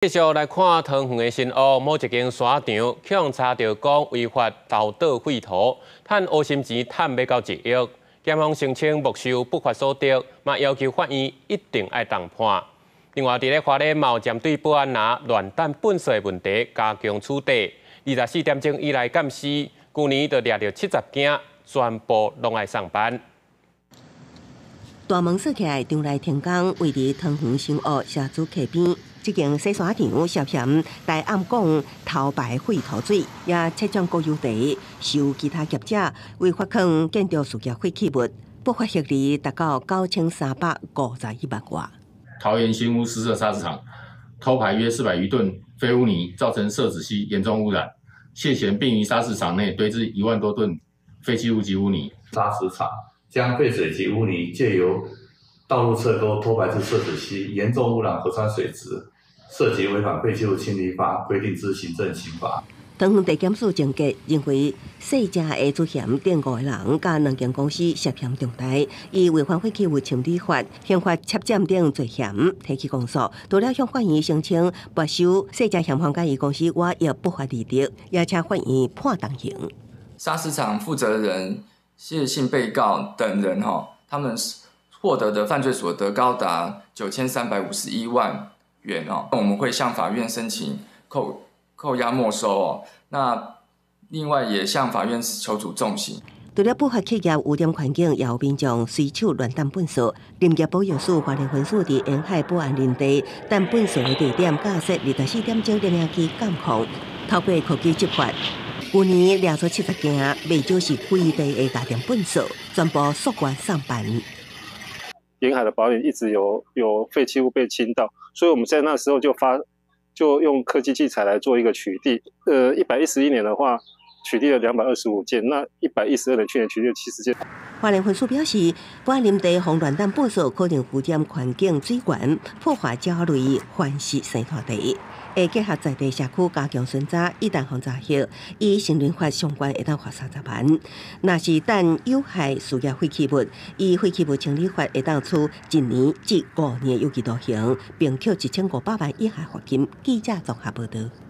繼續來看桃園的新屋，某一間沙場予查著講違法投倒廢土，趁烏心錢趁欲到1億，檢方聲稱沒收不法所得，嘛要求法院一定愛重判。另外，佇咧花蓮嘛有針對保安仔亂擲糞埽的問題加強取締，24點鐘以內鑑視，舊年就掠著70件，全部攏愛送辦。大門鎖起來，場內停工，位佇桃園新屋社子溪邊，這間洗沙場涉嫌大暗講偷排廢土水，也切佔國有地，收其他業者違法囥建築事業廢棄物，不法獲利達到9351萬外。桃園新屋私設砂石場偷排約400餘噸廢污泥，造成社子溪嚴重污染，涉嫌並於砂石場內堆置1萬多噸廢棄物及污泥。砂石場將廢水及污泥借由道路側溝偷排至社子溪，嚴重污染河川水質，涉及違反廢棄物清理法規定之行政刑罰。桃園地檢署偵結認為，細隻的主嫌等五个人佮兩間公司涉嫌重大，以違反廢棄物清理法、刑罰侵佔等罪嫌提起公訴。除了向法院申請沒收細隻嫌犯佮伊公司外溢不法利得，也請法院判重刑。砂石場負責人謝姓被告等人，哈，他們獲得的犯罪所得高達9351萬元哦。我們會向法院申請扣押沒收哦。那另外也向法院求處重刑。除了不法企業污染環境，也有民眾隨手亂擲糞埽。林業保育署花蓮分署佇沿海保安林地擲糞埽的地點，架設24點鐘攝影機監控，透過科技執法。舊年掠出70件，袂少是規地的家庭糞埽，全部溯源送辦。沿海的保養一直有廢棄物被傾倒，所以我們在那時候就用科技器材來做一個取締。111年的話，取締了225件，那112年去年取締了70件。花蓮分署表示，保安林地予亂擲糞埽可能污染環境水源，破壞鳥類繁殖生態地。會結合在地社區加強巡查，一旦予查獲，依森林法相關會當罰30萬。若是擲有害事業廢棄物，依廢棄物清理法會當處1年至5年有期徒刑，並扣1500萬以下罰金。記者綜合報導。